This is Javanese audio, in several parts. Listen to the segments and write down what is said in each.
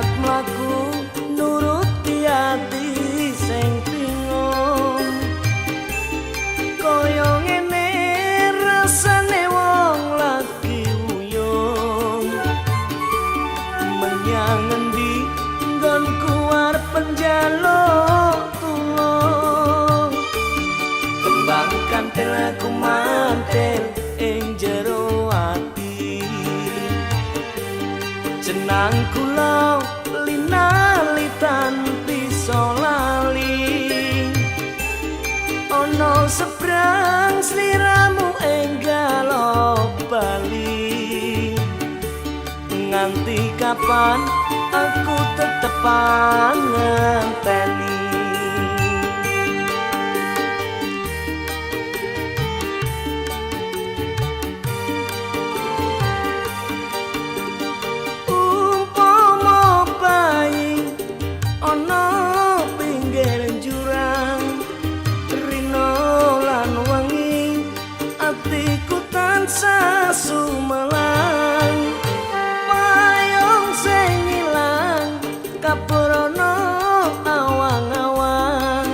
Nekat mlaku nuruti ati sing bingung, kaya ngene rasane wong lagi wuyung. Menyang ngendi nggonku arep njaluk tulung? Kembang kantil aku mantil ing jero ati, jenang kula linalitan bisa lali. Ana sebrang sliramu enggal bali, nganti kapan aku tetep ngenteni. Umpama bayi ana pinggir jurang, rino lan wengi atiku tansah sumelang. Payung sing ilang kapurono awang-awang,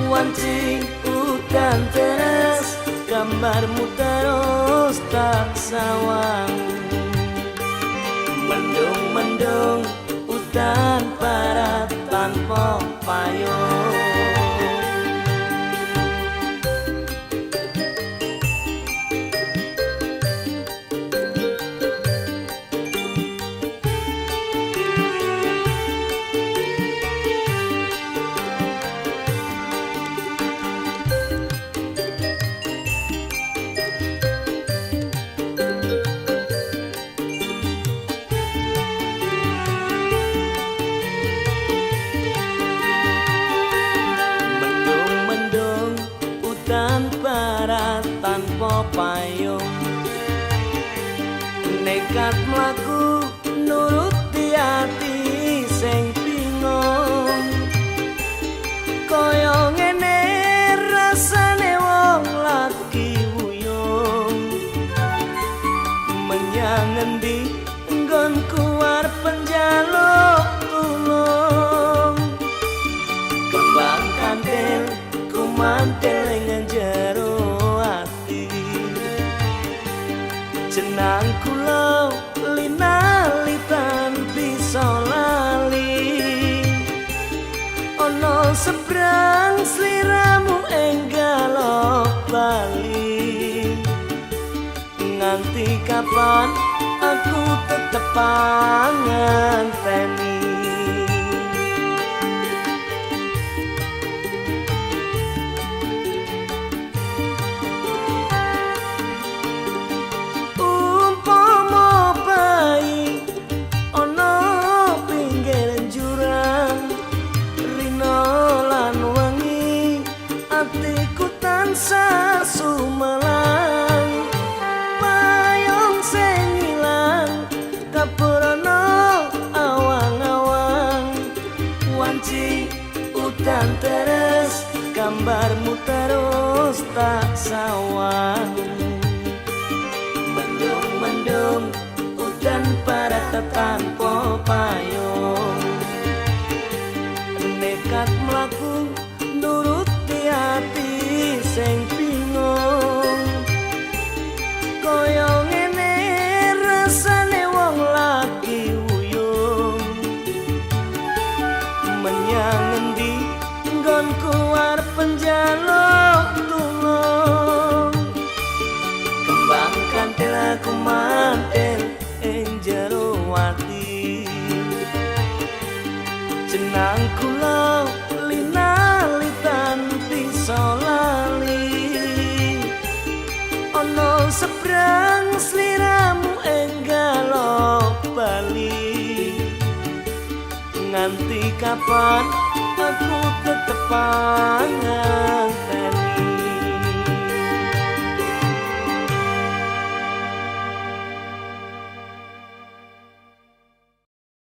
wanci udan teres gambarmu terus tak sawang. Mendung-mendung udan barat tanpa payung. Mendung-mendung udan barat tanpa payung, nekat mlaku nuruti ati sing bingung. Kaya ngene rasane wong lagi wuyung. Menyang ngendi nggonku arep njaluk tulung? Kembang kantil kumantil ing jero ati, jenang kula linalitan bisa lali. Ana sebrang sliramu enggal bali, nganti kapan aku tetep ngenteni. Umpama bayi ana pinggir jurang, rino lan wengi atiku tansah sumelang. Payung sing ilang kapurono awang-awang, wanci udan teres gambarmu terus tak sawang. Mendung-mendung udan barat tanpa payung, nekat mlaku nuruti ati sing bingung. Kaya ngene rasane wong lagi wuyung. Menyang ngendi nggonku arep njaluk tulung? Kembang kantil aku mantil ing jero ati, jenang kula linalitan bisa lali. Ana sebrang sliramu enggal bali, nganti kapan aku tetep ngenteni.